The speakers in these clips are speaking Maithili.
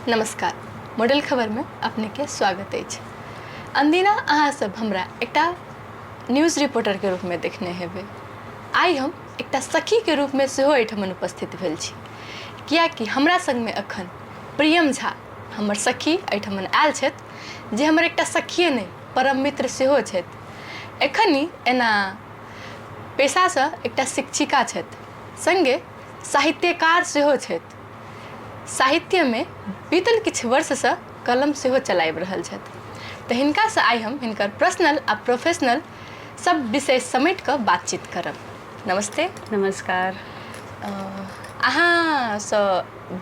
नमस्कार, मॉडल खबर में अपने के स्वागत अछि। अनदिना अहाँ सब हमरा एकटा न्यूज रिपोर्टर के रूप में देखने हेबै। आइ हम एकटा सखी के रूप में सेहो एहिठमन उपस्थित भेल छी, कियाकि हमरा संग में अखन प्रियम झा हमर सखी एहिठमन आयल छथि, जे हमर एकटा सखिए नहि परम मित्र सेहो छथि। एखन ई एना पेशासँ एकटा शिक्षिका छथि, संगे साहित्यकार सेहो छथि। साहित्यमे बीतल किछु वर्षसँ कलम सेहो चलाबि रहल छथि। तऽ हिनकासँ आइ हम हिनकर पर्सनल आ प्रोफेशनल सब विषय समेट कऽ बातचीत करब। नमस्ते। नमस्कार। अहाँसँ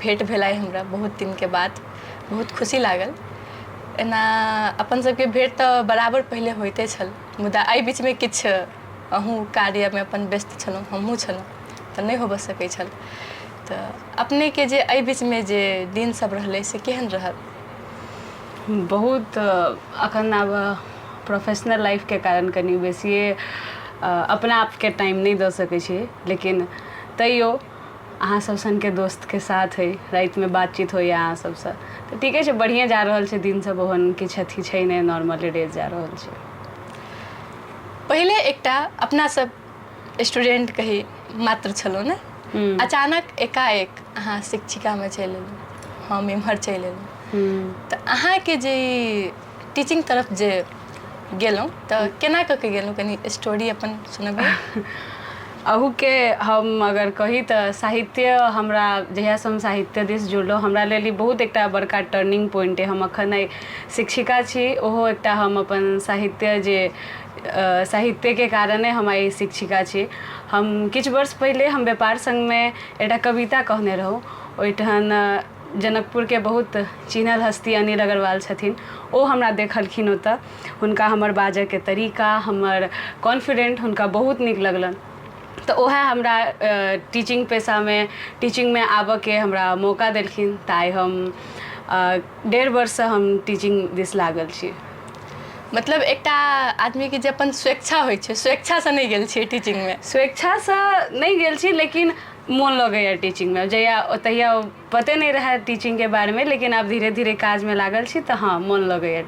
भेँट भेल आइ हमरा बहुत दिनके बाद, बहुत खुशी लागल। एना अपन सबके भेँट तऽ बराबर पहिले होइते छल, मुदा एहि बीचमे किछु अहूँ कार्यमे अपन व्यस्त छलहुँ, हमहूँ छलहुँ, तऽ नहि होबऽ सकै छल। तऽ अपनेके जे एहि बीचमे जे दिन सब रहलै से केहन रहल? बहुत अखन आब प्रोफेशनल लाइफके कारण कनि बेसिए अपना आपके टाइम नहि दऽ सकै छियै, लेकिन तैयो अहाँ सब सनके दोस्तके साथ हइ, रातिमे बातचीत होइए अहाँ सबसँ तऽ ठीके छै, बढ़िएँ जा रहल छै दिन सब, ओहन किछु अथी छै नहि, नॉर्मले डेज जा रहल छै। पहिले एकटा अपना सब स्टूडेंट कही मात्र छलहुँ ने, अचानक एकाएक अहाँ शिक्षिकामे चलि एलहुँ, हम एम्हर चलि एलहुँ, तऽ अहाँके जे टीचिंग तरफ जे गेलहुँ तऽ केना कऽ के गेलहुँ, कनि स्टोरी अपन सुनबियौ। अहूके हम अगर कही तऽ साहित्य हमरा जहियासँ हम साहित्य दिस जुड़लहुँ, हमरा लेल ई बहुत एकटा बड़का टर्निंग पॉइंट अइ। हम अखन आइ शिक्षिका छी, ओहो एकटा हम अपन साहित्य जे साहित्यके कारणे हम आइ शिक्षिका छी। हम किछु वर्ष पहिले हम व्यापार संघमे एकटा कविता कहने रहौँ। ओहिठाम जनकपुरके बहुत चिन्हल हस्ती अनिल अग्रवाल छथिन, ओ हमरा देखलखिन ओतऽ। हुनका हमर बाजऽके तरीका, हमर कॉन्फिडेंट हुनका बहुत नीक लगलनि, तऽ ओएह हमरा टीचिंग पेशामे टीचिंगमे आबऽके हमरा मौका देलखिन। तऽ आइ हम 1.5 वर्षसँ हम टीचिंग दिस लागल छी। मतलब एकटा आदमीके जे अपन स्वेच्छा होइ छै, स्वेच्छासँ नहि गेल छियै टीचिंगमे? स्वेच्छासँ नहि गेल छी, लेकिन मोन लगैए टीचिंगमे। जहिया तहिया पते नहि रहए टीचिंगके बारेमे, लेकिन आब धीरे धीरे काजमे लागल छी तऽ हँ, मोन लगैए।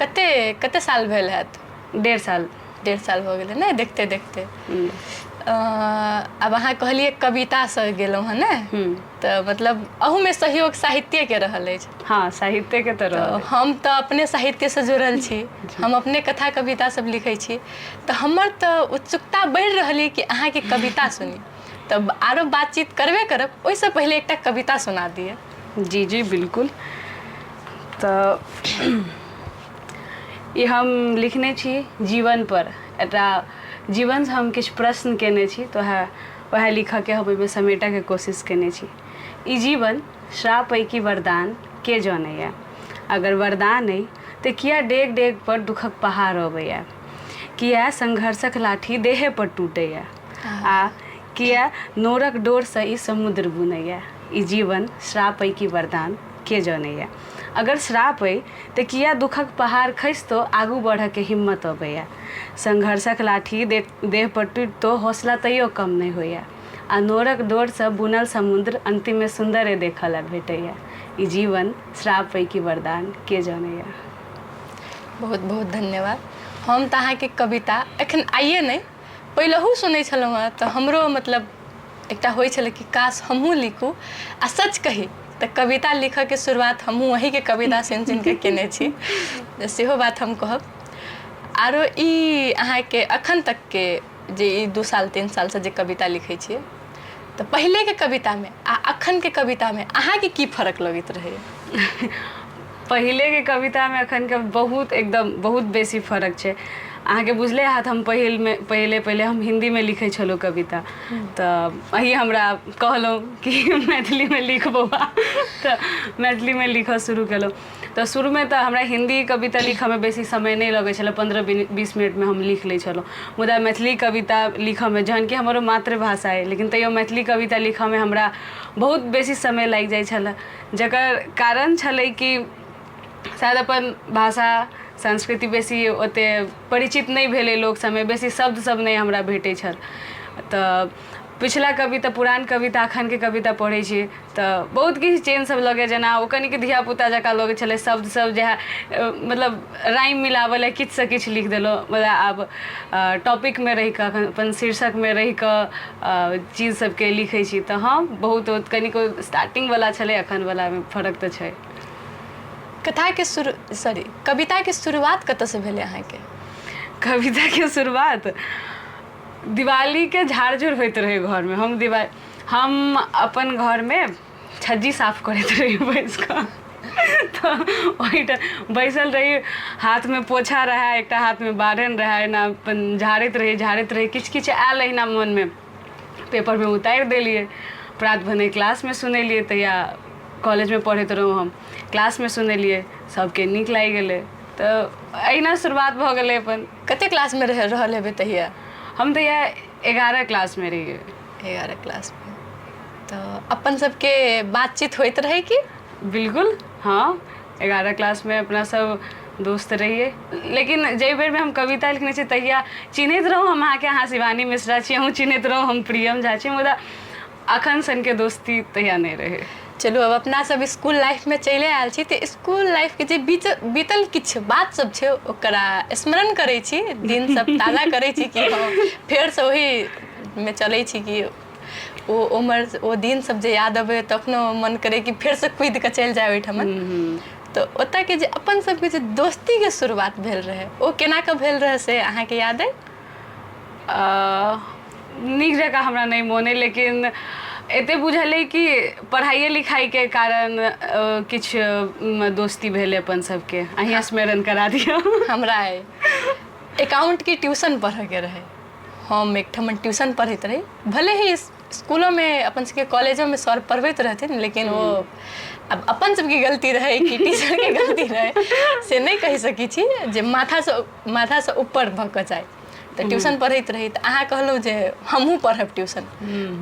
कते कते साल भेल हैत? 1.5 साल। 1.5 साल भऽ गेलै ने देखते देखते। आब अहाँ कहलियै कवितासँ गेलहुँ हँ ने, तऽ मतलब अहूमे सहयोग साहित्येके रहल अछि? हँ, साहित्यके तऽ रहल। हम तऽ अपने साहित्यसँ जुड़ल छी, हम अपने कथा कविता सब लिखै छी, तऽ हमर तऽ उत्सुकता बढ़ि रहल अइ कि अहाँके कविता सुनी। तऽ आरो बातचीत करबे करब, ओहिसँ पहिले एकटा कविता सुना दिअ। जी जी बिल्कुल। तऽ ई हम लिखने छी जीवनपर, एकटा जीवनसँ हम किछु प्रश्न कयने छी, तऽ वएह वएह लिखऽके हम ओहिमे समेटऽके कोशिश कयने छी। ई जीवन श्राप अइ कि वरदान के जनैए, अगर वरदान अइ तऽ किया डेग डेगपर दुःखक पहाड़ अबैए, किया संघर्षक लाठी देहेपर टूटैए, आ किया नोरक डोरसँ ई समुद्र बुनैए। ई जीवन श्राप अइ कि वरदान के जनैए, अगर श्राप अइ तऽ किया दुःखक पहाड़ खसितो आगू बढ़ऽके हिम्मत अबैए, संघर्षक लाठी देहपर टूटितो हौसला तैयो कम नहि होइए, आ नोरक डोरसँ बुनल समुद्र अन्तिममे सुन्दरे देखऽ लए भेटैए। ई जीवन श्राप अइ कि वरदान के जनैए। बहुत बहुत धन्यवाद। हम तऽ अहाँके कविता एखन आइए नहि, पहिलहु सुनै छलहुँ हेँ, तऽ हमरो मतलब एकटा होइ छलै कि काश हमहूँ लिखू। आ सच कही तऽ कविता लिखऽके शुरुआत हमहूँ अहीँके कविता सुनि सुनि कऽ केने छी, सेहो बात हम कहब। आरो ई अहाँके अखन तकके जे ई 2 साल 3 सालसँ जे कविता लिखै छियै, तऽ पहिलेके कवितामे आ अखनके कवितामे अहाँके की फर्क लगैत रहैए? पहिलेके कवितामे अखनके बहुत एकदम बहुत बेसी फर्क छै। अहाँके बुझले हैत, हम पहिलमे पहिले पहिले हम हिन्दीमे लिखै छलहुँ कविता, तऽ अहीं हमरा कहलहुँ कि मैथिलीमे लिख बौआ, तऽ मैथिलीमे लिखऽ शुरू केलहुँ। तऽ शुरूमे तऽ हमरा हिन्दी कविता लिखऽमे बेसी समय नहि लगै छलै, 15-20 मिनटमे हम लिख लै छलहुँ। मुदा मैथिली कविता लिखऽमे, जहन कि हमर ओ मातृभाषा अइ, लेकिन तैयो मैथिली कविता लिखऽमे हमरा बहुत बेसी समय लागि जाइ छलए, जकर कारण छलै कि शायद अपन भाषा संस्कृति बेसी ओतेक परिचित नहि भेलै लोक सबमे, बेसी शब्द सब नहि हमरा भेटै छल। तऽ पिछला कविता, पुरान कविता, अखनके कविता पढ़ै छी तऽ बहुत किछु चेंज सब लगैए। जेना ओ कनिक धियापुता जकाँ लगै छलै शब्द सब, जे मतलब राइम मिलाबऽ लए किछुसँ किछु लिख देलहुँ। मुदा आब टॉपिकमे रहिकऽ, अखन अपन शीर्षकमे रहिकऽ चीज सबके लिखै छी। तऽ हँ, बहुत कनिक स्टार्टिंगवला छलै, अखनवलामे फर्क तऽ छै। कथाके शुरू, सॉरी, कविताके शुरुआत कतऽसँ भेलै अहाँके? कविताके शुरुआत दिवालीके झाड़ झूड़ होइत रहै घरमे। हम दिवा हम अपन घरमे छज्जी साफ करैत रही बैस कऽ। तऽ ओहिठाम बैसल रही, हाथमे पोछा रहए एकटा, हाथमे बाढ़नि रहए, एना अपन झाड़ैत रही, झाड़ैत रही। किछु किछु आयल अहिना मोनमे, पेपरमे उतारि देलियै। प्रात भने क्लासमे सुनेलियै। तहिया कॉलेजमे पढ़ैत रहौँ हम। क्लासमे सुनेलियै, सभके नीक लागि गेलै। तऽ अहिना शुरुआत भऽ गेलै अपन। कते क्लासमे रह रहल हेबै तहिया? हम तहिया 11 क्लासमे रहियै। 11 क्लासमे तऽ अपन सबके बातचीत होइत रहै कि? बिल्कुल हँ, 11 क्लासमे अपना सब दोस्त रहियै। लेकिन जाहि बेरमे हम कविता लिखने छी, तहिया चिन्हैत रहौँ हम अहाँके, अहाँ शिवानी मिश्रा छी, अहूँ चिन्हैत रहौँ, हम प्रियम झा छी। मुदा अखन सनके दोस्ती तहिया नहि रहै। चलू, अब अपना सब स्कूल लाइफमे चलि आयल छी, तऽ स्कूल लाइफके जे बीत बीतल किछु बात सब छै, ओकरा स्मरण करै छी, दिन सब ताजा करै छी कि हँ, फेरसँ ओहिमे चलै छी कि ओ उमर, ओ दिन सब जे याद अबै तखनो मन करै कि फेरसँ कुदि कऽ चलि जाय ओहिठमन। तऽ ओतऽके जे अपन सबके जे दोस्तीके शुरुआत भेल रहै, ओ केना कऽ भेल रहै, से अहाँके याद अइ? नीक जकाँ हमरा नहि मोन अइ, लेकिन एतेक बुझल अइ कि पढ़ाइए लिखाइके कारण किछु दोस्ती भेलै अपन सबके। अहीं स्मरण करा दिअ। हमरा अइ, एकाउंटके ट्यूशन पढ़ऽके रहै। हम एकठमन ट्यूशन पढ़ैत रही। भले ही स्कूलोमे, अपन सबके कॉलेजोमे सर पढ़बैत रहथिन, लेकिन ओ आब अपन सबके गलती रहै कि टीचरके गलती रहै, से नहि कहि सकै छी, जे माथासँ माथासँ ऊपर भऽ कऽ जाइ। तऽ ट्यूशन पढ़ैत रही, तऽ अहाँ कहलहुँ जे हमहूँ पढ़ब ट्यूशन।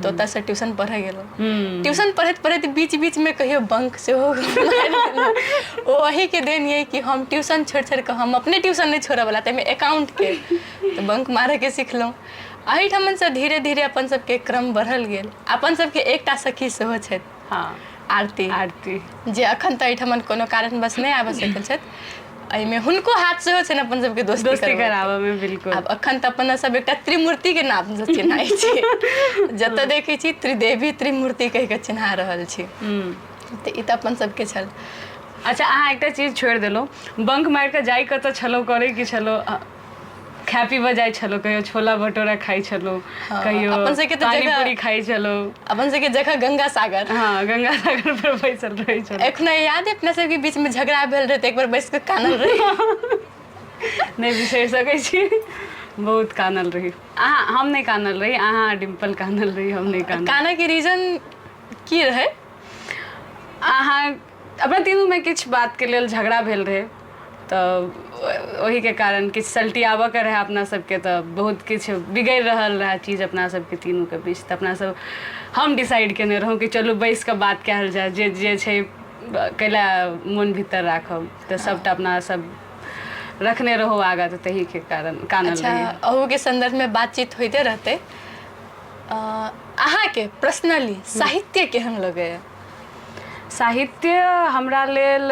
तऽ ओतऽसँ ट्यूशन पढ़ऽ गेलहुँ। ट्यूशन पढ़ैत पढ़ैत बीच बीचमे कहियो बंक सेहो मारि लेलहुँ। ओ अहीँके देन यऽ कि हम ट्यूशन छोड़ि छोड़ि कऽ, हम अपने ट्यूशन नहि छोड़ऽवला, ताहिमे एकाउंटके, तऽ बंक मारऽके सिखलहुँ। एहिठमनसँ धीरे धीरे अपन सबके क्रम बढ़ल गेल। अपन सबके एकटा सखी सेहो छथि, आरती। आरती। जे अखन तऽ एहिठमन कोनो कारणवश नहि आबि सकल छथि। एहिमे हुनको हाथ सेहो छनि अपन सबके दोस्ती दोस्ती कराबऽमे। बिल्कुल। आब अखन तऽ अपन सब एकटा त्रिमूर्तिके नामसँ चिन्हाइ छी। जतऽ देखै छी, त्रिदेवी, त्रिमूर्ति कहि कऽ चिन्हा रहल छी। तऽ ई तऽ अपन सबके छल। अच्छा, अहाँ एकटा चीज छोड़ि देलहुँ। बंक मारि कऽ जाइ कतऽ छलहुँ, करै की छलहुँ? खाय पीबऽ जाइ छलहुँ, कहियो छोला भटूरा खाइ छलहुँ, कहियो अपन सबके तऽ पानी पूरी खाइ छलहुँ। अपन सबके जगह गंगा सागर। हँ, गंगा सागर पर बैसल रहै छलहुँ। एखनो याद है, अपना सबके बीच में झगड़ा भेल रहे तऽ एक बार बैस कऽ कानल रही। नहि बिसरि सकै छी, बहुत कानल रही अहाँ। हम नहि कानल रही, अहाँ डिम्पल कानल रही, हम नहि कानल। कानऽ के रीजन की रहै? अहाँ अपना तीनूमे किछु बातके लेल झगड़ा भेल रहै, तऽ ओहिके कारण किछु सल्टियाबऽके रहै अपना सबके। तऽ बहुत किछु बिगड़ि रहल रहै चीज अपना सबके तीनूके बीच। तऽ अपना सब, हम डिसाइड केने रहौँ कि चलू बैस कऽ बात कयल जाय, जे जे छै, कैला मोन भीतर राखब। तऽ सबटा अपना सब रखने रहौ आगाँ, तऽ ताहिके कारण कानल रही। अहूके सन्दर्भमे बातचीत होइते रहतै। अहाँके पर्सनली साहित्य केहन लगैए? साहित्य हमरा लेल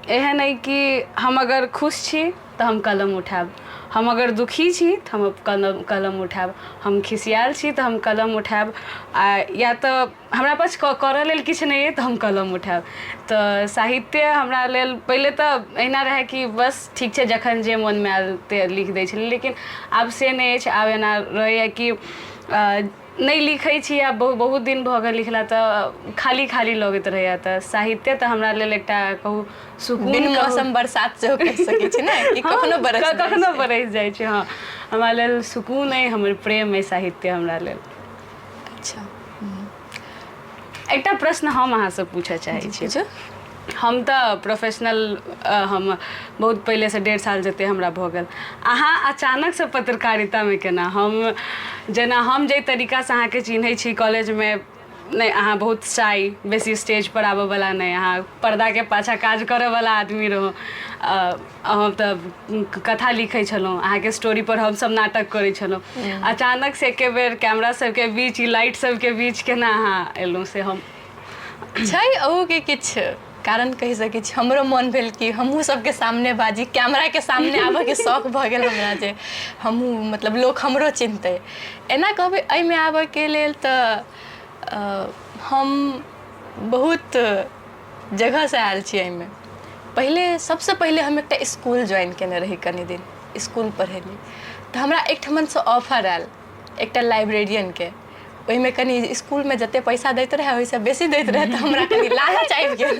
एहन अइ कि हम अगर खुश छी तऽ हम कलम उठायब, हम अगर दुखी छी तऽ हम कलम कलम उठायब, हम खिसियाएल छी तऽ हम कलम उठायब, आ या तऽ हमरा पास करऽ लेल किछु नहि अइ तऽ हम कलम उठायब। तऽ साहित्य हमरा लेल पहिले तऽ एहिना रहै कि बस ठीक छै, जखन जे मोनमे आयल ते लिख दै छलियै। लेकिन आब से नहि अछि। आब एना रहैए कि नहि लिखै छी आब बहुत बहुत दिन भऽ गेल लिखला, तऽ खाली खाली लगैत रहैए। तऽ साहित्य तऽ हमरा लेल एकटा कहू सुकून बिन मौसम बरसात सेहो कहि सकै छी ने कि कखनो बरस जाइ कखनो छै। बरसि जाइ छै। हँ, हमरा लेल सुकून अइ, हमर प्रेम अइ साहित्य हमरा लेल। अच्छा। एकटा प्रश्न हम अहाँसँ पूछऽ चाहै छी। पूछू। हम तऽ प्रोफेशनल हम बहुत पहिलेसँ, 1.5 साल जते हमरा भऽ गेल। अहाँ अचानकसँ पत्रकारितामे केना? हम जेना, हम जाहि तरीकासँ अहाँके चिन्है छी, कॉलेजमे नहि अहाँ बहुत शाइ, बेसी स्टेजपर आबयवला नहि, अहाँ पर्दाके पाछाँ काज करयवला आदमी रहौँ। हम तऽ कथा लिखै छलहुँ, अहाँके स्टोरीपर हमसभ नाटक करै छलहुँ। अचानक से एके बेर कैमरा सबके बीच, ई लाइट सबके बीच केना अहाँ एलहुँ से हम छै अहूके किछु कारण कहि सकै छी। हमरो मन भेल कि हमहूँ सबके सामने बाजी, कैमराके सामने आबऽके शौक भऽ गेल हमरा जे हमहूँ मतलब लोक हमरो चिन्हतै। एना कहबै एहिमे आबऽके लेल तऽ हम बहुत जगहसँ आयल छी। एहिमे पहिले सबसँ पहिले हम एकटा इसकुल ज्वाइन केने रही, कनि दिन इसकुल पढ़ेली तऽ हमरा एकठमनसँ ऑफर आयल एकटा लाइब्रेरियनके। ओहिमे कनि इसकुलमे जते पैसा दैत रहै ओहिसँ बेसी दैत रहै, तऽ हमरा कनि लालच आबि गेल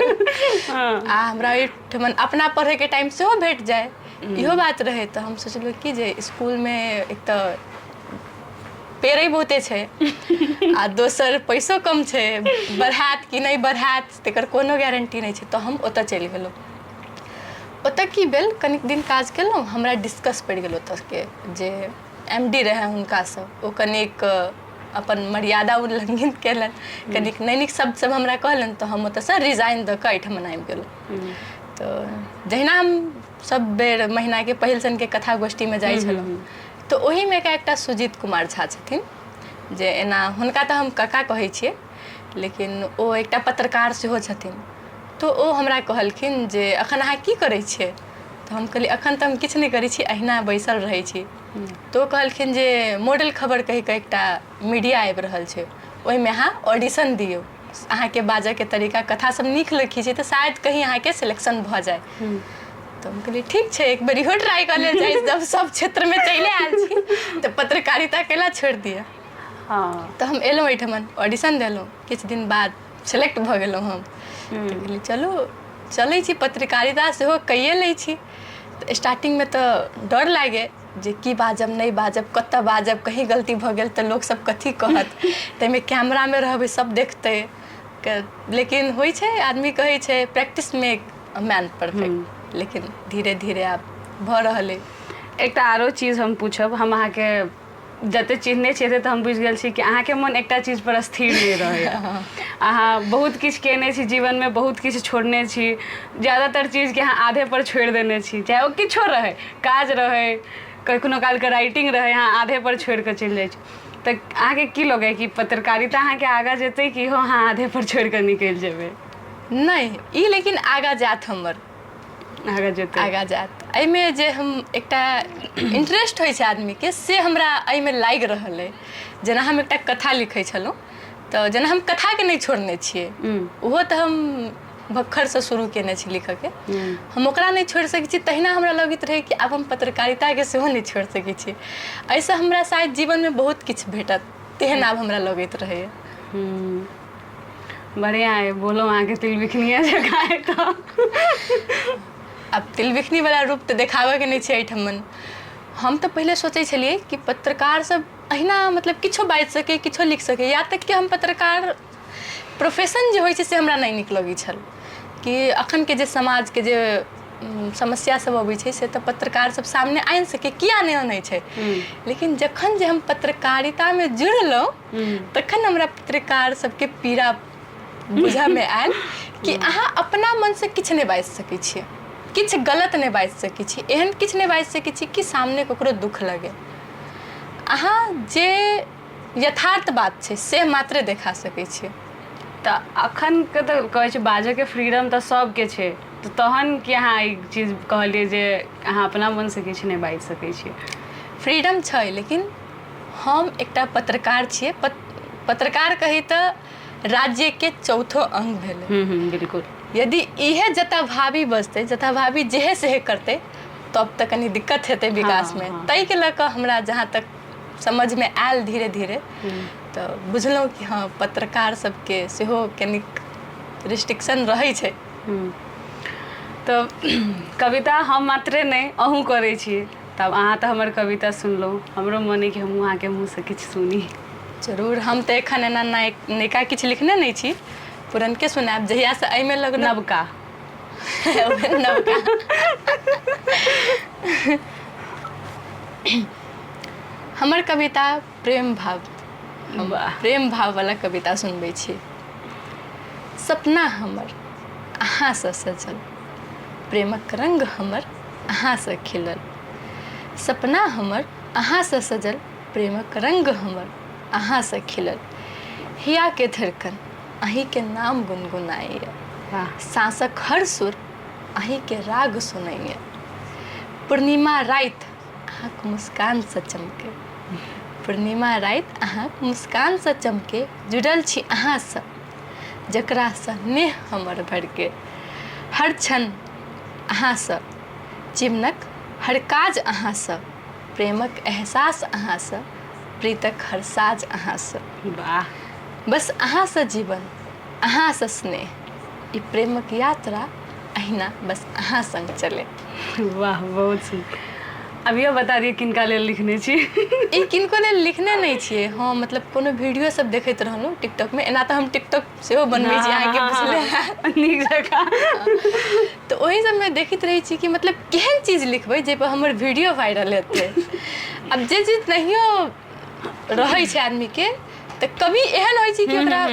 आ हमरा ओहिठमन अपना पढ़ैके टाइम सेहो भेट जाय, इहो बात रहै। तऽ हम सोचलहुँ कि जे इसकुलमे एक तऽ पेड़े बहुते छै आ दोसर पैसो कम छै, बढ़ायत कि नहि बढ़ायत तकर कोनो गारंटी नहि छै, तऽ हम ओतऽ चलि गेलहुँ। ओतऽ की भेल, कनिक दिन काज केलहुँ, हमरा डिस्कस पड़ि गेल ओतऽके जे एम डी रहै हुनकासँ। ओ कनिक अपन मर्यादा उल्लङ्घित केलनि, कनिक नहि नीक शब्द सब हमरा कहलनि, तऽ हम ओतऽसँ रिजाइन दऽ कऽ एहिठमन आबि गेलहुँ। तऽ जहिना हम सब बेर महीनाके पहिल शनिके कथा गोष्ठीमे जाइ छलहुँ तऽ ओहिमे एकटा सुजीत कुमार झा छथिन जे एना हुनका तऽ हम कका कहै छियै, लेकिन ओ एकटा पत्रकार सेहो छथिन। तऽ ओ हमरा कहलखिन जे एखन अहाँ की करै छियै? तऽ हम कहलियै एखन तऽ हम किछु नहि करै छी, अहिना बैसल रहै छी। तऽ ओ कहलखिन जे मॉडल खबर कहि कऽ एकटा मीडिया आबि रहल छै, ओहिमे अहाँ ऑडिशन दियौ, अहाँके बाजऽके तरीका कथा सब नीक लिखै छी तऽ शायद कहीं अहाँके सिलेक्शन भऽ जाय। तऽ हम कहलियै ठीक छै, एक बेर इहो ट्राई कऽ लेल जाय, जब सब क्षेत्रमे चलि आयल छी तऽ पत्रकारिता कैला छोड़ि दिअ। तऽ हम एलहुँ एहिठमन, ऑडिशन देलहुँ, किछु दिन बाद सेलेक्ट भऽ गेलहुँ हम। तऽ कहलियै चलू चलै छी, पत्रकारिता सेहो कैये लै छी। तऽ स्टार्टिंगमे तऽ डर लागै जे की बाजब नहि बाजब, कतऽ बाजब, कहीं गलती भऽ गेल तऽ लोकसब कथी कहत, ताहिमे कैमरामे रहबै सब देखतै। लेकिन होइ छै, आदमी कहै छै प्रैक्टिस मेक मैन परफेक्ट, लेकिन धीरे धीरे आब भऽ रहल अइ। एकटा आरो चीज हम पूछब, हम अहाँके जते चिन्हने छियै तऽ हम बुझि गेल छी कि अहाँके मन एकटा चीज पर स्थिर नहि रहैए। अहाँ बहुत किछु केने छी जीवनमे, बहुत किछु छोड़ने छी, ज्यादातर चीजके अहाँ आधे पर छोड़ि देने छी, चाहे ओ किछो रहै, काज रहै, कखनो कालके राइटिंग रहै, अहाँ आधे पर छोड़ि कऽ चलि जाइ छी। तऽ अहाँके की लगैए कि पत्रकारिता अहाँके आगाँ जेतै कि इहो अहाँ आधे पर छोड़ि कऽ निकलि जेबै? नहि, ई लेकिन आगाँ जायत हमर। आगाँ जेतै? आगाँ जायत। एहिमे जे हम एकटा इंटरेस्ट होइ छै आदमीके, से हमरा एहिमे लागि रहल अइ। जेना हम एकटा कथा लिखै छलहुँ तऽ जेना हम कथाके नहि छोड़ने छियै, ओहो तऽ हम भक्खरसँ शुरू केने छी लिखऽके, हम ओकरा नहि छोड़ि सकै छी। तहिना हमरा लगैत रहै कि आब हम पत्रकारिताके सेहो नहि छोड़ि सकै छी, एहिसँ हमरा शायद जीवनमे बहुत किछु भेटत, तेहन आब हमरा लगैत रहैए। बढ़िआँ अइ, बोलो अहाँके तिलबिखनिए जकाँ अइ तऽ। आब तिलबिखनीवला रूप तऽ देखाबऽके नहि छै एहिठमन। हम तऽ पहिले सोचै छलियै कि पत्रकार सब अहिना मतलब किछो बाजि सकैए, किछो लिख सकैए, या तक कि हम पत्रकार प्रोफेशन जे होइ छै से हमरा नहि नीक लगै छल कि अखनके जे समाजके जे समस्या सब अबै छै से तऽ पत्रकार सब सामने आनि सकै, किया नहि अनै छै। लेकिन जखन जे हम पत्रकारितामे जुड़लहुँ तखन हमरा पत्रकार सबके पीड़ा बुझऽमे आयल कि अहाँ अपना मनसँ किछु नहि बाजि सकै छियै, किछु गलत नहि बाजि सकै छी, एहन किछु नहि बाजि सकै छी कि सामने ककरो दुःख लगै। अहाँ जे यथार्थ बात छै से मात्रे देखा सकै छियै। तऽ अखनके तऽ कहै छै बाजऽके फ्रीडम तऽ सबके छै, तऽ तहन कि अहाँ ई चीज कहलियै जे अहाँ अपना मनसँ किछु नहि बाजि सकै छियै? फ्रीडम छै, लेकिन हम एकटा पत्रकार छियै। पत्रकार कही तऽ राज्यके चौथो अंग भेलै। बिल्कुल। यदि इहे जताभावी बजतै, जताभावी जेहे सेहे करतै, तब तऽ कनि दिक्कत हेतै विकासमे। ताहिके लऽ कऽ हमरा जहाँ तक समझमे आयल धीरे धीरे तऽ बुझलहुँ कि हँ, पत्रकार सबके सेहो कनिक रिस्ट्रिक्शन रहै छै। तऽ कविता हम मात्रे नहि, अहूँ करै छी, तब अहाँ तऽ हमर कविता सुनलहुँ, हमरो मन अइ कि हमहूँ अहाँके मुँहसँ किछु सुनी। जरूर। हम तऽ एखन एना नयका किछु लिखने नहि छी, पुरनके सुनायब। जहियासँ एहिमे लगलहुँ। नवका। नवका। हमर कविता प्रेम भाव। हम वाह। प्रेम भाववला कविता सुनबै छी। सपना हमर अहाँसँ सजल, प्रेमक रङ्ग हमर अहाँसँ खिलल। सपना हमर अहाँसँ सजल, प्रेमक रङ्ग हमर अहाँसँ खिलल। हियाके धड़कन अहीँके नाम गुनगुनाइए, वाह। साँसक हर सुर अहीँके राग सुनैए। पूर्णिमा राति अहाँके मुस्कानसँ चमके, पूर्णिमा राति अहाँके मुस्कानसँ चमके, जुड़ल छी अहाँसँ जकरासँ नेह हमर भरके। हर क्षण अहाँसँ, जीवनक हर काज अहाँसँ, प्रेमक एहसास अहाँसँ, प्रीतक हर साज अहाँसँ। वाह। बस अहाँसँ जीवन, अहाँसँ स्नेह, ई प्रेमक यात्रा अहिना बस अहाँ संग चले। वाह, बहुत सुन्दर। अभियो बता दिअ किनका लेल लिखने छी? ई किनको लेल लिखने नहि छियै हम, मतलब कोनो वीडियो सब देखैत रहलहुँ टिकटॉकमे। एना तऽ हम टिकटॉक सेहो बनबै छी, अहाँके बुझले हैत। नीक जकाँ। तऽ ओहि सबमे देखैत रहै छी कि मतलब केहन चीज लिखबै जाहिपर हमर वीडियो वायरल हेतै। आब जे चीज नहियो रहै छै आदमीके, तऽ कभी एहन होइ छै कि ओकरा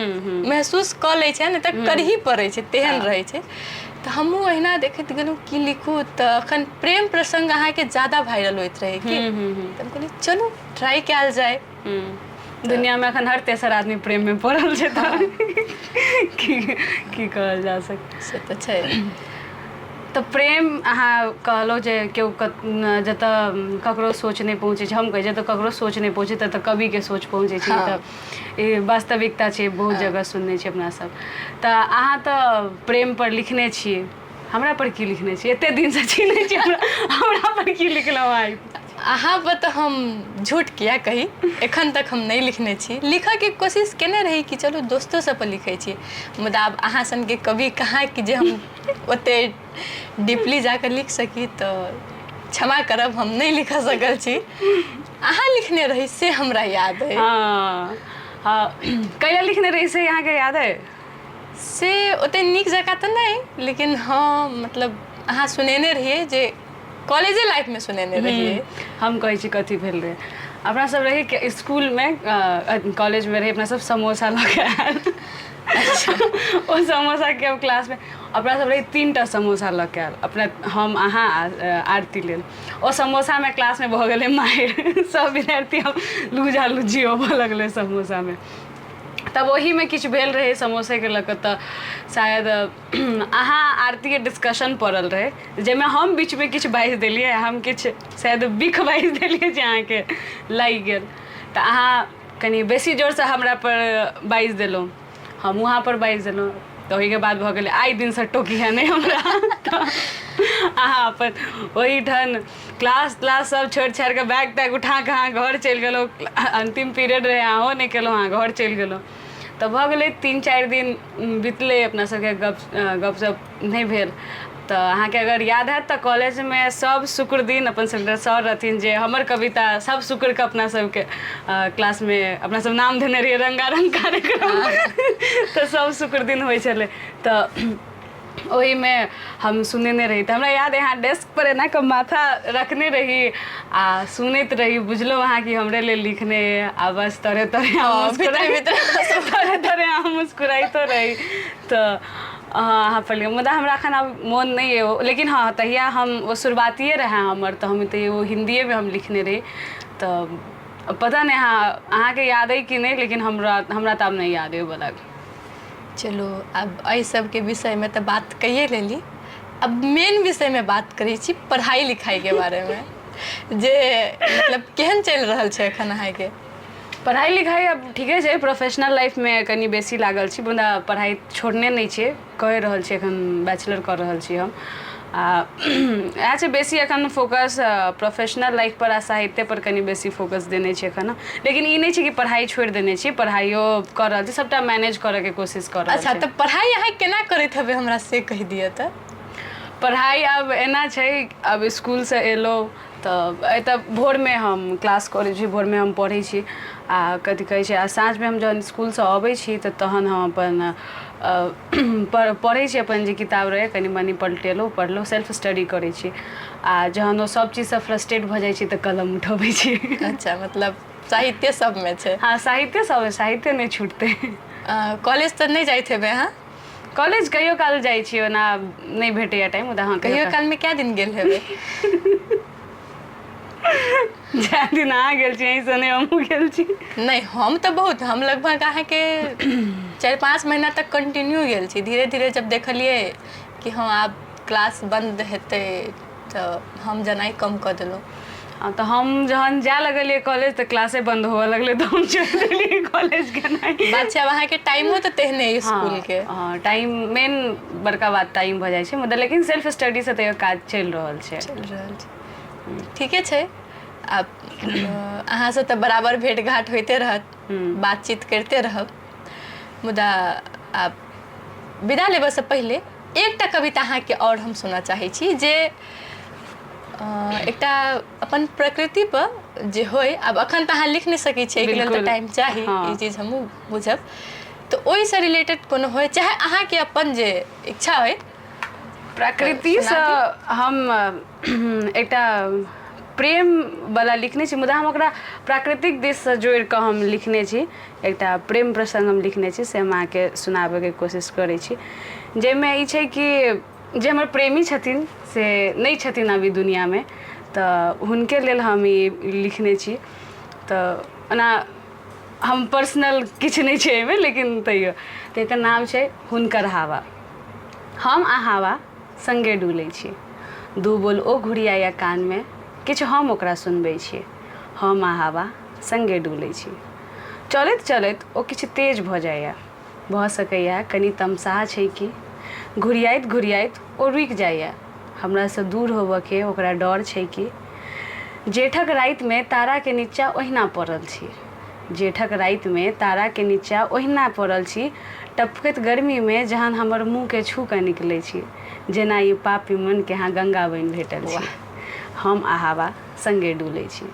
महसूस कऽ लै छै ने, तऽ करही पड़ै छै, तेहन रहै छै। तऽ हमहूँ अहिना देखैत गेलहुँ की लिखू, तऽ अखन प्रेम प्रसङ्ग अहाँके ज्यादा वायरल होइत रहै कि, तऽ हम कहलियै चलू ट्राइ कयल जाय। दुनियामे अखन हर तेसर आदमी प्रेममे पड़ल छै, तऽ की की कहल जा सकै? से तऽ छै। तऽ प्रेम अहाँ कहलहुँ जे केओ जतऽ ककरो सोच नहि पहुँचै छै, हम कहै जतऽ ककरो सोच नहि पहुँचै ततऽ कविके सोच पहुँचै छै। तऽ ई वास्तविकता छै, बहुत जगह सुनने छी अपना सब। तऽ अहाँ तऽ प्रेम पर लिखने छियै, हमरा पर की लिखने छी? एते दिनसँ चिन्है छी हमरा, हमरा पर की लिखलहुँ आइ? अहाँ पर तऽ हम झूठ किया कही, एखन तक हम नहि लिखने छी। लिखऽके कोशिश केने रही कि चलू दोस्तो सब पर लिखै छी, मुदा आब अहाँ सनके कवि कहाँ कि जे हम ओते डीपली जाकऽ लिख सकी। तऽ क्षमा करब, हम नहि लिख सकल छी। अहाँ लिखने रही से हमरा याद अइ। हँ हँ, कहिया लिखने रही से अहाँके याद अइ? से ओते नीक जकाँ तऽ नहि, लेकिन हँ, मतलब अहाँ सुनेने रहियै जे कॉलेजे लाइफमे सुनेने रहियै। हम कहै छी कथी भेल रहै। अपना सब रही स्कूलमे, कॉलेजमे रही अपना सब, समोसा लऽ के आयल। ओ समोसाके हम क्लासमे, अपना सब रही 3 टा समोसा लऽ के आयल अपना, हम, अहाँ आ आरती लेल। ओ समोसामे क्लासमे भऽ गेलै मारि, सब विद्यार्थी हम लूजा लूजी होबऽ लगलै समोसामे। तब ओहीमे किछु भेल रहै समोसेके लऽ कऽ, तऽ शायद अहाँ आरतीके डिस्कशन पड़ल रहै, जाहिमे हम बीचमे किछु बाजि देलियै। हम किछु शायद बिख बाजि देलियै जे अहाँके लागि गेल, तऽ अहाँ कनि बेसी जोरसँ हमरा पर बाजि देलहुँ, हम वहाँ पर बाजि देलहुँ। तऽ ओहिके बाद भऽ गेलै, आइ दिनसँ टोकिहे नहि हमरा। तऽ अहाँ अपन ओहिठाम क्लास त्लास सब छोड़ि छाड़ि कऽ, बैग तैग उठा कऽ अहाँ घर चलि गेलहुँ। अन्तिम पीरियड रहै, अहूँ नहि केलहुँ, अहाँ घर चलि गेलहुँ। तऽ भऽ गेलै, 3-4 दिन बितलै, अपना सबके गप गपशप नहि भेल। तऽ अहाँके अगर याद हैत तऽ कॉलेजमे सब शुक्र दिन अपन सबके सर रहथिन जे हमर कविता सब शुक्रके अपना सबके क्लासमे अपना सब नाम देने रहियै रंगारंग कार्यक्रम। तऽ सब शुक्र दिन होइ छलै, तऽ ओहिमे हम सुनेने रही। तऽ हमरा याद अइ, अहाँ डेस्क पर एना कऽ माथा रखने रही आ सुनैत रही। बुझलहुँ अहाँ कि हमरे लेल लिखने अइ, आ बस तरे तरे अहाँ भीतरे मुस्कुराइत, भीतरे तरे तरे अहाँ मुस्कुराइतो रही। तऽ अहाँ पढ़लियै, मुदा हमरा एखन आब मोन नहि अइ, लेकिन हँ, तहिया हम ओ शुरुआतिए रहए हमर, तऽ हम तऽ ओ हिन्दिएमे हम लिखने रही। तऽ पता नहि अहाँके याद अइ कि नहि, लेकिन हमरा हमरा तऽ आब नहि याद अइ ओ वला। चलू, आब एहि सबके विषयमे तऽ बात कैए लेली, अब मेन विषयमे बात करै छी, पढ़ाइ लिखाइके बारेमे, जे मतलब केहन चलि रहल छै एखन अहाँके? पढ़ाइ लिखाइ आब ठीके छै। प्रोफेशनल लाइफमे कनि बेसी लागल छी, मुदा पढ़ाइ छोड़ने नहि छियै, कए रहल छी। एखन बैचलर कऽ रहल छी हम, आ इएह छै, बेसी एखन फोकस प्रोफेशनल लाइफ पर आ साहित्य पर कनि बेसी फोकस देने छी एखन। लेकिन ई नहि छै कि पढ़ाइ छोड़ि देने छी, पढ़ाइयो कऽ रहल छी, सभटा मैनेज करऽके कोशिश कऽ रहल अच्छा छी। तऽ पढ़ाइ अहाँ केना करैत हेबै, हमरा से कहि दिअ तऽ। पढ़ाइ आब एना छै, आब इसकुलसँ एलहुँ तऽ एतऽ भोरमे हम क्लास करै छी, भोरमे हम पढ़ै छी आ कथी कहै छै, आ साँझमे हम जहन इसकुलसँ अबै छी तऽ तहन हम अपन पढ़ै छी। अपन जे किताब रहै, कनि मनि पलटेलहुँ, पढ़लहुँ, सेल्फ स्टडी करै छी, आ जहन ओ सभ चीजसँ फ्रस्ट्रेट भऽ जाइ छी तऽ कलम उठबै छी। अच्छा, मतलब साहित्य सबमे छै। हँ, साहित्य सब, साहित्य नहि छूटतै। कॉलेज तऽ नहि जाइत हेबै अहाँ? कॉलेज कहियो काल जाइ छी, ओना नहि भेटैया टाइम, मुदा हँ, कहियो कालमे कए दिन गेल हेबै? जाहि दिन अहाँ गेल छी एहिसँ नहि हमहूँ गेल छी। नहि, हम तऽ बहुत, हम लगभग अहाँके 4-5 महीना तक कंटिन्यू गेल छी। धीरे धीरे जब देखलियै कि हँ आब क्लास बन्द हेतै तऽ हम जेनाइ कम कऽ देलहुँ। हँ, तऽ हम जहन जाय लगलियै कॉलेज तऽ क्लासे बन्द होबऽ लगलै, तऽ हम छोड़ि देलियै कॉलेज गेनाइ। बात छै आब अहाँके टाइमो तऽ तेहने इसकुलके। हँ, टाइम मेन बड़का बात टाइम भऽ जाइ छै, मुदा लेकिन सेल्फ स्टडीसँ तैयो काज चलि रहल छै। चलि रहल छै, ठीके छै। आब अहाँसँ तऽ बराबर भेट घाट होइते रहत, बातचीत करिते रहब, मुदा आब विदा लेबऽसँ पहिले एकटा कविता अहाँके आओर हम सुनऽ चाहै छी, जे एकटा अपन प्रकृति पर जे होइ। आब अखन तऽ अहाँ लिख नहि सकै छियै, एहिके लेल तऽ टाइम चाही, ई चीज हमहूँ बुझब, तऽ ओहिसँ रिलेटेड कोनो होइ, चाहे अहाँके अपन जे इच्छा होइ। प्रकृतिसँ हम एकटा प्रेम वाला लिखने छी, मुदा हम ओकरा प्राकृतिक दिससँ जोड़ि कऽ हम लिखने छी। एकटा प्रेम प्रसङ्ग हम लिखने छी, से हम अहाँके सुनाबैके कोशिश करै छी, जाहिमे ई छै कि जे हमर प्रेमी छथिन से नहि छथिन अभी दुनिआँमे, तऽ हुनके लेल हम ई लिखने छी। तऽ ओना हम पर्सनल किछु नहि छै एहिमे, लेकिन तैयो। तऽ एकर नाम छै हुनकर हावा। हम आ हावा सङ्गे डुलै छी, दू बोल ओ घुरियाइए कानमे, किछु हम ओकरा सुनबै छी। हम आ हावा सङ्गे डुलै छी। चलैत चलैत ओ किछु तेज भऽ जाइए, भऽ सकैए कनि तमसाह छै कि। घुरियाइत घुरियाइत ओ रुकि जाइए, हमरासँ दूर होबऽके ओकरा डर छै कि। जेठक रातिमे ताराके निच्चा ओहिना पड़ल छी, जेठक रातिमे ताराके निच्चा ओहिना पड़ल छी, टपकैत गर्मीमे जहन हमर मुँहके छू कऽ निकलै छी, जेना ई पापी मनके अहाँ गंगा बनि भेटल छी। हम आ हवा सङ्गे डुलै छी,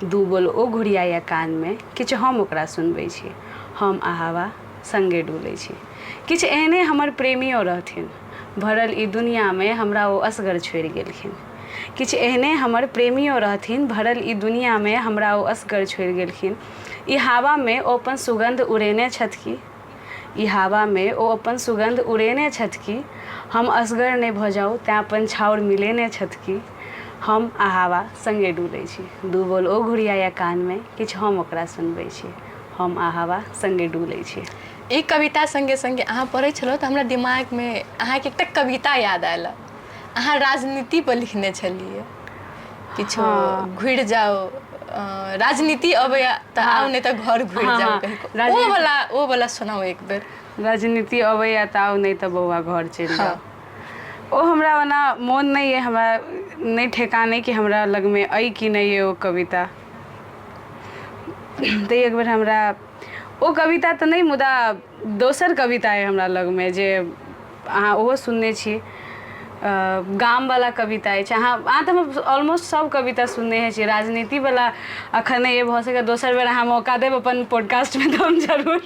दू बोल ओ घुरियाइए कानमे, किछु हम ओकरा सुनबै छी। हम आ हवा सङ्गे डुलै छी। किछु एहने हमर प्रेमियो रहथिन, भरल ई दुनियामे हमरा ओ असगर छोड़ि गेलखिन। किछु एहने हमर प्रेमियो रहथिन, भरल ई दुनियामे हमरा ओ असगर छोड़ि गेलखिन। ई हावामे ओ अपन सुगन्ध उड़ेने छथि की, ई हावामे ओ अपन सुगन्ध उड़ेने छथि की, हम असगर नहि भऽ जाउ तेँ अपन छाउर मिलेने छथि की। हम आ हावा सङ्गे डुलै छी, दू बोल ओ घुरियाइए कानमे, किछु हम ओकरा सुनबै छी। हम आ हवा सङ्गे डुलै छी। ई कविता सङ्गे सङ्गे अहाँ पढ़ै छलहुँ तऽ हमरा दिमागमे अहाँके एकटा कविता याद आयल। अहाँ राजनीति पर लिखने छलियै किछु, घुरि जाउ, राजनीति अबैया तऽ आउ, नहि तऽ घर घुरि जाउ कहि कऽ। ओ वाला सुनाउ एक बेर। राजनीति अबैया तऽ आउ, नहि तऽ बौआ घर चलि जाउ। ओ हमरा ओना मोन नहि अइ, हमरा नहि ठेकान अइ कि हमरा लगमे अइ कि नहि अइ ओ कविता। तऽ एक बेर हमरा ओ कविता तऽ नहि, मुदा दोसर कविता अइ हमरा लगमे, जे अहाँ ओहो सुनने छी, गामवला कविता अछि। अहाँ तऽ हमर ऑलमोस्ट सभ कविता सुनने छी। राजनीतिवला अखन नहि भऽ सकैए। दोसर बेर अहाँ मौका देब अपन पॉडकास्टमे तऽ हम जरूर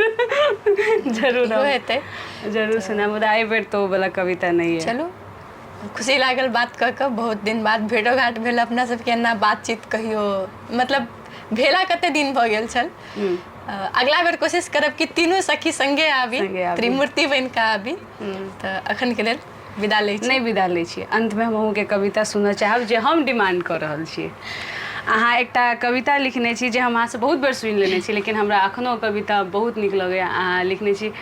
जरूर इहो हेतै, जरूर सुनायब, मुदा एहि बेर तऽ ओ वला कविता नहि अइ। चलू, खुशी लागल बात कऽ कऽ। बहुत दिन बाद भेटो घाट भेल अपना सबके। एना बातचीत कहियो मतलब भेला कते दिन भऽ गेल छल। अगला बेर कोशिश करब कि तीनू सखी संगे आबी, संगे आबी। त्रिमूर्ति बनि कऽ आबी। तऽ अखन के लेल विदा लै छी। नहि विदा लै छी, अन्तमे हम अहूँके कविता सुनऽ चाहब जे हम डिमांड कऽ रहल छी। अहाँ एकटा कविता लिखने छी जे हम अहाँसँ बहुत बेर सुनि लेने छी, लेकिन हमरा अखनो ओ कविता बहुत नीक लगैए। अहाँ लिखने छी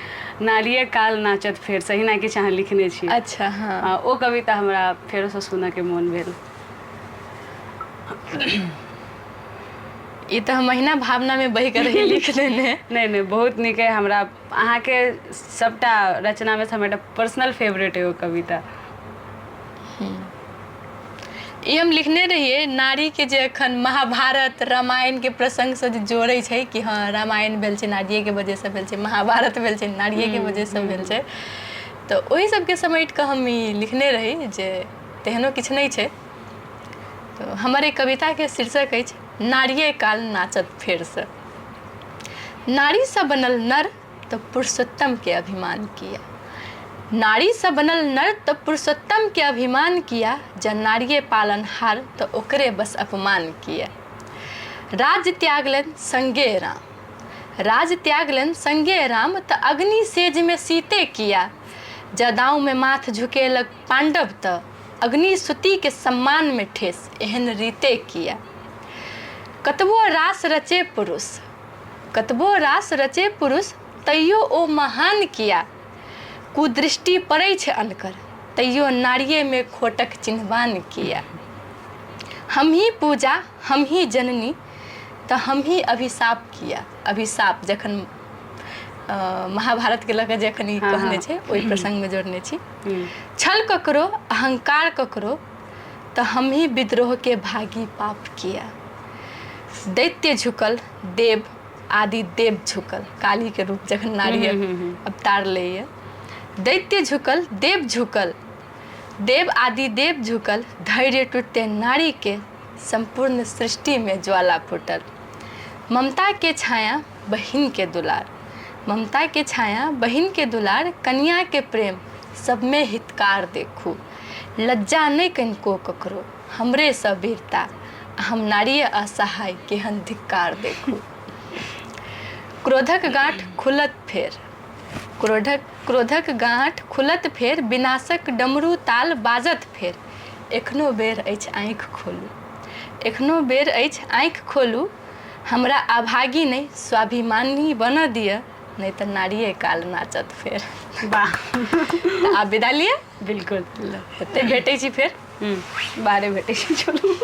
नारिये काल नाचत फेर सही किछु अहाँ लिखने छी। अच्छा, हँ। ओ कविता हमरा फेरोसँ सुनऽके मोन भेल। ई तऽ हम अहिना भावनामे बहि कऽ रही लिख देने। नहि नहि, बहुत नीक अइ। हमरा अहाँके सभटा रचनामे से हमरा एकटा पर्सनल फेवरेट अइ ओ कविता। ई हम लिखने रहियै नारीके जे एखन महाभारत रामायणके प्रसङ्गसँ जे जोड़ै छै कि हँ रामायण भेल छै नारियेके वजहसँ भेल छै, महाभारत भेल छै नारियेके वजहसँ भेल छै, तऽ ओहि सबके समेट कऽ हम ई लिखने रही जे तेहनो किछु नहि छै। तऽ हमर एक कविताके शीर्षक अछि नारिये काल नाचत फेरसँ। नारीसँ बनल नर तऽ पुरुषोत्तमके अभिमान किया, नारीसँ बनल नर तऽ पुरुषोत्तमके अभिमान किया, जँ नारिये पालनहार तऽ ओकरे बस अपमान किया। राज्य त्यागलनि संगे राम, राज त्यागलनि संगे राम तऽ अग्नि सेजमे सीते किया। जदाउमे माथ झुकेलक पाण्डव तऽ अग्नि सुतीके सम्मानमे ठेस एहन रीते किया। कतबो रास रचे पुरुष, कतबो रास रचे पुरुष तैयो ओ महान किया। कुदृष्टि पड़ै छै अनकर तैयो नारियेमे खोटक चिन्हबान किया। हमही पूजा हमही जननी तऽ हमही अभिशाप किया। अभिशाप जखन महाभारतके लऽ कऽ जखन ई कहने छै ओहि प्रसङ्गमे जोड़ने छी। छल ककरो अहंकार ककरो तऽ हमही विद्रोहके भागी पाप किया। दैत्य झुकल देव आदि देव झुकल, कालीके रूप जखन नारी अवतार लैए। दैत्य झुकल देव झुकल, देव आदि देव झुकल, धैर्य टूटते नारीके सम्पूर्ण सृष्टिमे ज्वाला फूटल। ममताके छाया बहिनके दुलार, ममताके छाया बहिनके दुलार, कनियाके प्रेम सबमे हितकार देखू। लज्जा नहि कनिको ककरो हमरे सँ वीरता, हम नारिये असहाय केहन धिक्कार देखू। क्रोधक गाँठ खुलत फेर, क्रोधक गाँठ खुलत फेर, विनाशक डमरू ताल बाजत फेर। एखनो बेर अछि आँखि खोलू, एखनो बेर अछि आँखि खोलू, हमरा अभागी नहि स्वाभिमानी बनऽ दिअ, नहि तऽ नारिये काल नाचत फेर। वाह। तऽ आब विदा लिअ। बिल्कुल। एते भेटै छी फेर। बाहरे भेटै छी, चलू।